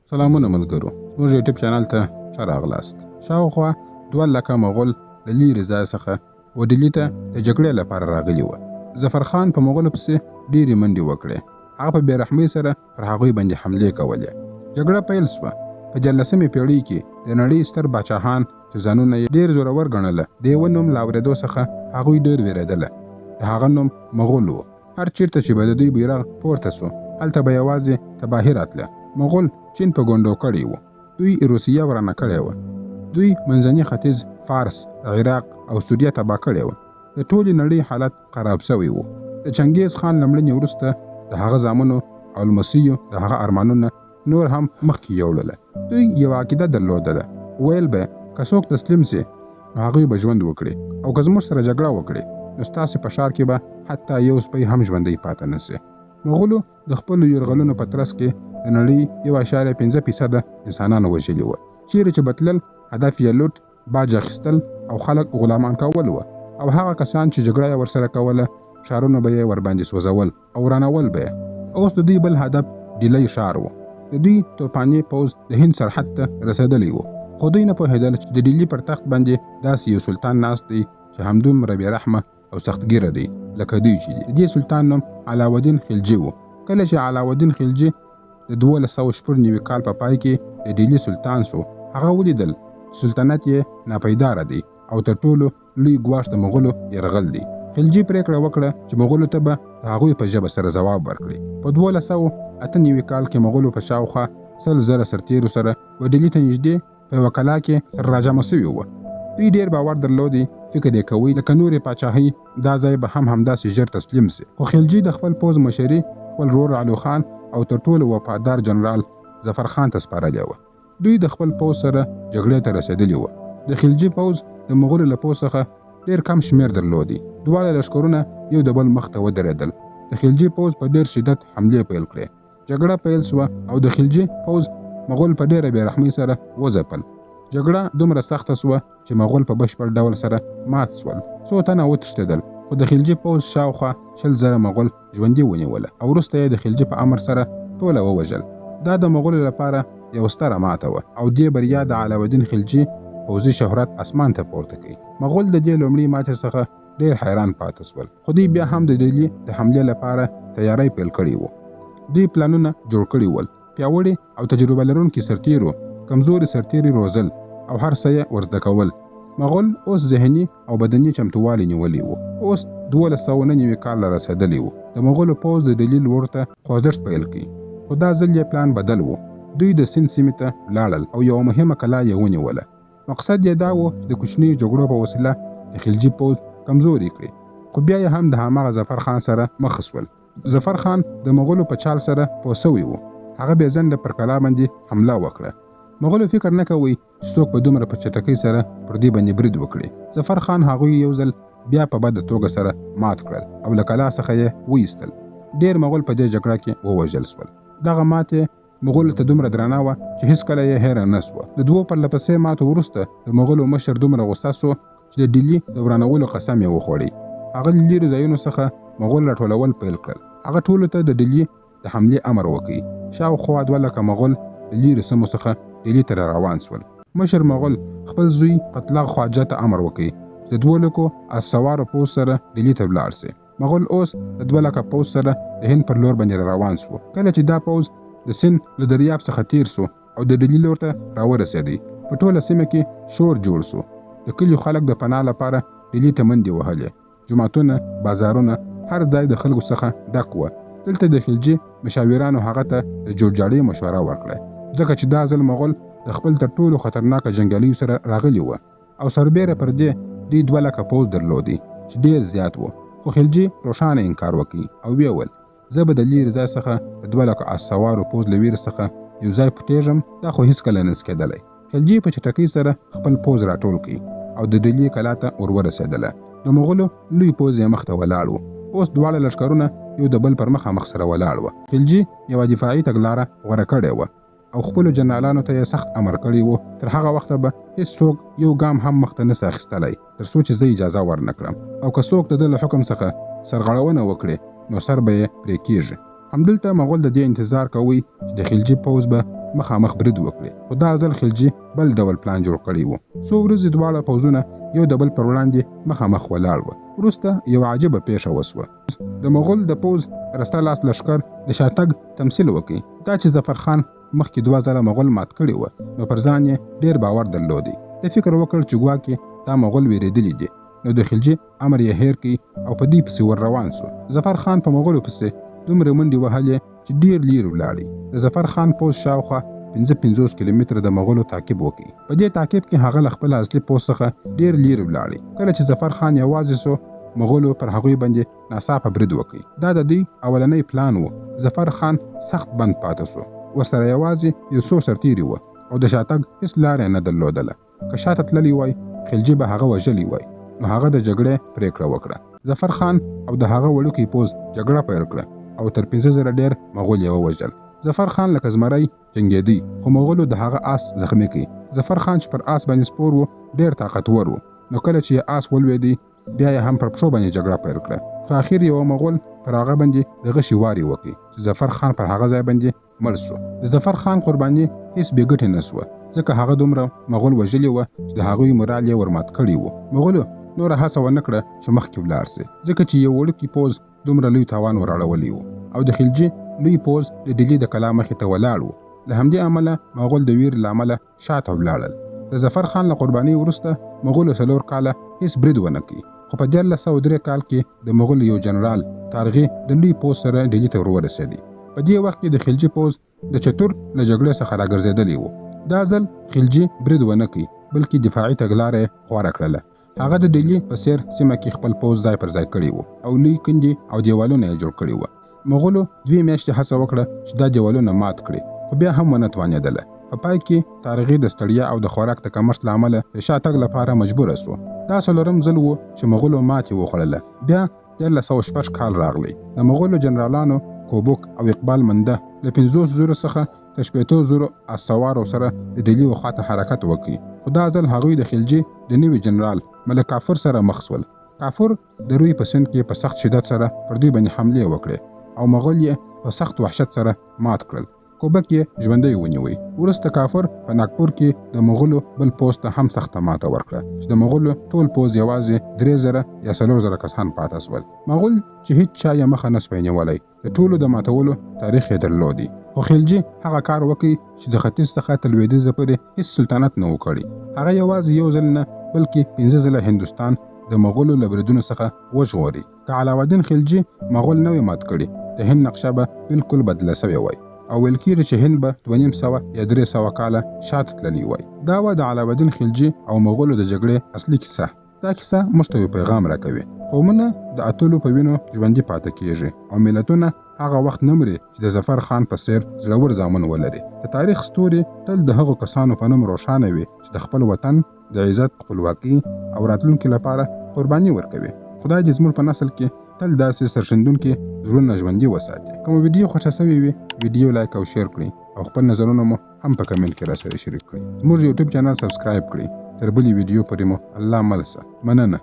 سلامونه ملګرو، زموږ یوټیوب چینل ته ښه راغلاست. شاوخوا 2 لکه مغول له لیرې ځای څخه و ډیلي ته د جګړې لپاره راغلي وه. ظفر خان په مغولو پسې ډېرې منډې وکړې. هغه په بې رحمۍ سره پر هغوی باندې حملې کولې. جګړه پیل سوه. په 13مې پېړۍ کې د نړۍ ستر باچاهان چې ځانونه یې ډېر زورور ګڼله، د یوه نوم له اورېدو څخه هغوی ډېر وېرېدله. د هغه نوم مغول و. هر چېرته چې به د دوی بیرغ پورته سو، هلته به یوازې تباهي راتله. مغول چین په ګونډو کړی و. دوی روسیه ورانه کړې وه. دوی منځني ختیځ، فارس، عراق او سوریه تباه کړې وه. د ټولې نړۍ حالت خراب سوی و. د چنګیز خان له مړینې وروسته د هغه زامنو او لمسیو د هغه ارمانونه نور هم مخکې یوړله. دوی یوه عقیده درلودله، ویل به که څوک تسلیم سي نو هغوی به ژوند وکړي او که زموږ سره جګړه وکړي نو ستاسې په ښار کې به حتی یو سپی هم ژوندی پاته نه سي. مغولو د خپلو یرغلونو په ترڅ کې د نړۍ 1.5 فیصده انسانان وژلي وه. چیرې چې به تلل، هدف یې لوټ، باج اخیستل او خلک غلامان کول وه او هغه کسان چې جګړه یې ورسره کوله، ښارونه به یې ورباندې سوځول او ورانول به یې. اوس د دوی بل هدف ډیلی ښار و. د دوی توپاني پوځ د هند سرحد ته رسېدلی و، خو دوی نه پوهېدل چې د ډیلي پر تخت باندې داسې یو سلطان ناست دی چې همدومره بې رحمه او سختګیره دی لکه دوی چې دي. د دې سلطان نوم علاوالدین خلجي و. کله چې علاوالدین خلجي د 1296 کال په پای کې د ډیلي سلطان سو، هغه ولیدل چې سلطنت یې ناپیداره دی او تر ټولو لوی ګواښ د مغولو یرغل دی. خلجي پرېکړه وکړه چې مغولو ته به د هغوی په ژبه سره ځواب ورکړي. په 1298 کال کې مغولو په شاوخوا 100,000 سرتیرو سره و ډیلي ته نږدې په یوه کلا کې سره راجمع سوي وه. دوی ډېر باور درلودی، فکر یې کوی لکه نورې پاچاهۍ دا ځای به هم همداسې ژر تسلیم سي. خو خلجي د خپل پوځ مشري خپل ورور علو خان او تر ټولو وفادار جنرال ظفر خان ته سپارلې وه. دوی د خپل پوځ سره جګړې ته رسېدلي وه. د خلجي پوځ د مغولو له پوځ څخه ډېر کم شمېر درلودی. دواړه لښکرونه یو د بل مخ ته ودرېدل. د خلجي پوځ په ډېر شدت حملې پیل کړې. جګړه پیل سوه او د خلجي پوځ مغول په ډېره بې رحمۍ سره وځپل. جګړه دومره سخته سوه چې مغول په بشپړ ډول سره مات سول. څو تنه وتښتېدل، خو د خلجي پوځ شاوخوا 20,000 مغول ژوندي ونیوله او وروسته یې د خلجي په امر سره ټوله ووژل. دا د مغولو لپاره یوه ستره ماته وه او دې بریا د علاوالدین خلجي پوځي شهرت اسمان ته پورته کړ. مغول د دې لومړۍ ماتې څخه ډېر حیران پاته سول، خو دوی بیا هم د ډیلي د حملې لپاره تیاری پیل کړی و. دوی پلانونه جوړ کړي ول. پیاوړي او تجربه لرونکي سرتیرو کمزوري سرتیري روزل او هر څه یې ورزده کول. مغول اوس ذهني او بدني چمتووالی نیولی و. اوس 1299 کال را رسېدلی و. د مغولو پوځ د ډیلي لور ته خوځښت پیل کړ، خو دا ځل یې پلان بدل و. دوی د سند سیمې ته لاړل او یوه مهمه کلا یې ونیوله. مقصد یې دا و چې د کوچنیو جګړو په وسیله د خلجي پوځ کمزوری کړي. خو بیا یې هم د هماغه ظفر خان سره مخ سول. ظفر خان د مغولو په چال سره پوه سوی و. هغه بې ځنډه پر کلا باندې حمله وکړه. مغولو فکر نه کوی چې څوک به دومره په چټکۍ سره پر دوی باندې برید وکړي. ظفر خان هغوی یو ځل بیا په بده توګه سره مات کړل او له کلا څخه یې وایستل. ډېر مغول په دې جګړه کې ووژل سول. دغه ماتې مغولو ته دومره درنه وه چې هیڅکله یې هېره نه سوه. د دوو پرله پسې ماتو وروسته د مغولو مشر دومره غوسه سو چې د ډیلي د ورانولو قسم یې وخوړی. هغه له لیرې ځایونو څخه مغول راټولول پیل کړل. هغه ټولو ته د ډیلي د حملې امر وکړ. شاوخوا 2 لکه مغول له لیرې سیمو څخه ډیلي ته راروان سول. مشر مغول خپل زوی قتلغ خواجه ته امر وکړ چې د 2 لکو اس سوارو پوځ سره ډیلي ته ولاړ سي. مغول اوس د 2 لکه پوځ سره د هند پر لور باندې روان سو. کله چې دا پوځ د سند له دریاب څخه تیر سو او د ډیلي لور ته راورسېدی، په ټوله سیمه کې شور جوړ سو. د کلیو خلک د پناه لپاره ډیلي ته منډې وهلې. جوماتونه، بازارونه، هر ځای د خلکو څخه ډک وه. دلته د خلجي مشاورانو هغه ته د جوړجاړي مشوره ورکړه، ځکه چې دا ځل مغول د خپل تر ټولو خطرناکه جنګیالیو سره راغلي وه او سربېره پر دې دوی 2 لکه پوځ درلودی چې ډېر زیات و. خو خلجي روښانه انکار وکړ او ویې ویل، زه به د لیرې ځای څخه د 2 لکه اس سوارو پوځ له ویرې څخه یو ځای پټېږم؟ دا خو هیڅکله نه سي کېدلی. خلجي په چټکۍ سره خپل پوځ راټول کړ او د ډیلي کلا ته ور ورسېدله. د مغولو لوی پوځ یې مخته ولاړ و. اوس دواړه لښکرونه یو د بل پر مخامخ سره ولاړ وه. خلجي یوه دفاعي تګلاره غوره کړې وه او خپلو جنرالانو ته یې سخت امر کړی و، تر هغه وخته به هیڅوک یو ګام هم مخته نه سي اخیستلی تر څو چې زه اجازه ورنه کړم، او که څوک د ده له حکم څخه سرغړونه وکړي نو سر به یې پرې کیږي. همدلته مغول د دې انتظار کوی چې د خلجي پوځ به مخامخ برید وکړي، خو دا ځل خلجي بل ډول پلان جوړ کړی و. څو ورځې دواړه پوځونه یو د بل پر وړاندې مخامخ ولاړ وه. وروسته یوه عجیبه پېښه وشوه. د مغول د پوځ رسته لاس لښکر د شاتګ تمثیل وکړ. دا چې ظفر خان مخکې دوه ځله مغول مات کړي وه، نو پر ځان یې ډېر باور درلودی. ده فکر وکړ چې ګواکې دا مغول وېرېدلي دي، نو د خلجي امر یې هېر کړ او په دوی پسې ور روان شو. ظفر خان په مغولو پسې دومره منډې وهلې چې ډېر لېرې ولاړی. د ظفر خان پوځ شاوخوا 55 کیلومتره د مغولو تعقیب وکړ. په دې تعقیب کې هغه له خپل اصلي پوځ څخه ډېر لېرې ولاړی. کله چې ظفر خان یوازې شو، مغولو پر هغوی باندې ناڅاپه برید وکړ. دا د دوی اولنی پلان و. ظفر خان سخت بند پاته شو. ورسره یوازې یو څو سرتېري وه او د شاتګ هېڅ لاره یې نه درلودله. که شاته تللی وای، خلجي به هغه وژلی وای. نو هغه د جګړې پرېکړه وکړه. ظفر خان او د هغه وړوکی پوځ جګړه پیل کړه او تر 5000 ډېر مغول یې ووژل. ظفر خان لکه زمری جنګېدی، خو مغولو د هغه آس زخمي کړ. ظفر خان چې پر آس باندې سپور و، ډېر طاقتور و، نو کله چې یې آس ولوېدی، بیا یې هم پر پښو باندې جګړه پیل کړه. خو اخیر یوه مغول پر هغه باندې د غشي وار یې وکړ چې ظفر خان پر هغه ځای باندې مړ شو. د ظفر خان قرباني هیڅ بې ګټې نه شوه، ځکه هغه دومره مغول وژلي وه چې د هغوی مورال یې ورمات کړی و. مغولو نوره هڅه ونه کړه چې مخکې ولاړ شي، ځکه چې یو وړوکي پوځ دومره لوی تاوان ور اړولی و او د خلجي لوی پوځ د ډیلي د کلا مخې ته ولاړ و. له همدې امله مغول د ویرې له امله شاته ولاړل. د ظفر خان له قربانۍ وروسته مغولو څلور کاله هیڅ برید ونه کړ، خو په 1303 کال کې د مغولو یو جنرال تارغي د لوی پوځ سره ډیلي ته ورورسېدی. په دې وخت کې د خلجي پوځ د چتور له جګړې څخه راګرځېدلی و. دا ځل خلجي برید ونه کړ، بلکې دفاعي تګلاره یې غوره کړله. هغه د ډیلي په څېر سیمه کې خپل پوځ ځای پر ځای کړی و او لوی کندې او دیوالونه یې جوړ کړي وه. مغولو دوې میاشتې هڅه وکړه چې دا دیوالونه مات کړي، خو بیا هم ونه توانېدله. په پای کې تارغي د ستړیا او د خوراک د کمښت له امله د شا تګ لپاره مجبوره شو. دا څلورم ځل و چې مغولو ماتې وخوړله. بیا 1306 کال راغلی. د مغولو جنرالانو کوبوک او اقبال منده له 50 زرو څخه تر 60 زرو اس سوارو سره د ډیلي و خواته حرکت وکړ، خو دا ځل هغوی د خلجي د نوي جنرال ملک کافور سره مخ شول. کافور د روی په سیند کې په سخت شدت سره پر دوی باندې حملې وکړې او مغول یې په سخت وحشت سره مات کړل. کوبک یې ژوندی ونیوی. وروسته کافور په ناګپور کې د مغولو بل پوځ ته هم سخته ماته ورکړه چې د مغولو ټول پوځ یوازې 3000 یا 4000 کسان پاته شول. مغول چې هیڅ چا یې مخه نه شوای نیولی، د ټولو د ماتولو تاریخ یې درلودی. خو خلجي هغه کار وکړ چې د ختیځ څخه تر لوېدیځه پورې هیڅ سلطنت نه و کړی. هغه یوازې یو ځل نه، بلکې پنځه ځله هندوستان د مغولو له بریدونو څخه وژغوری. که علاوالدین خلجي مغول نه وای مات کړي، د هند نقشه به بالکل بدله شوې وای او ویل کیږي چې هند به 250 یا 300 کاله شاته تللی وای. دا وه د علاوالدین خلجي او مغولو د جګړې اصلي کیسه. دا کیسه موږ ته یو پیغام راکوي. قومونه د اتلو په وینو ژوندي پاتې کیږي او ملتونه هغه وخت نه مري چې د ظفر خان په څیر زړور زامن ولري. د تاریخ ستوري تل د هغو کسانو په نوم روښانه وي چې د خپل وطن د عزت، خپلواکۍ او راتلونکي لپاره قرباني ورکوي. خدای دې زموږ په نسل کې تل داسې سرښندونکي زړونه ژوندي وساتي. که مو ویډیو خوښه شوې وي، ویډیو لایک او شیر کړئ او خپل نظرونه مو هم په کمنټ کې راسره شریک کړئ. زموږ یوټیوب چینل سبسکرایب کړئ. تر بلې ویډیو پورې مو الله مل شه. مننه.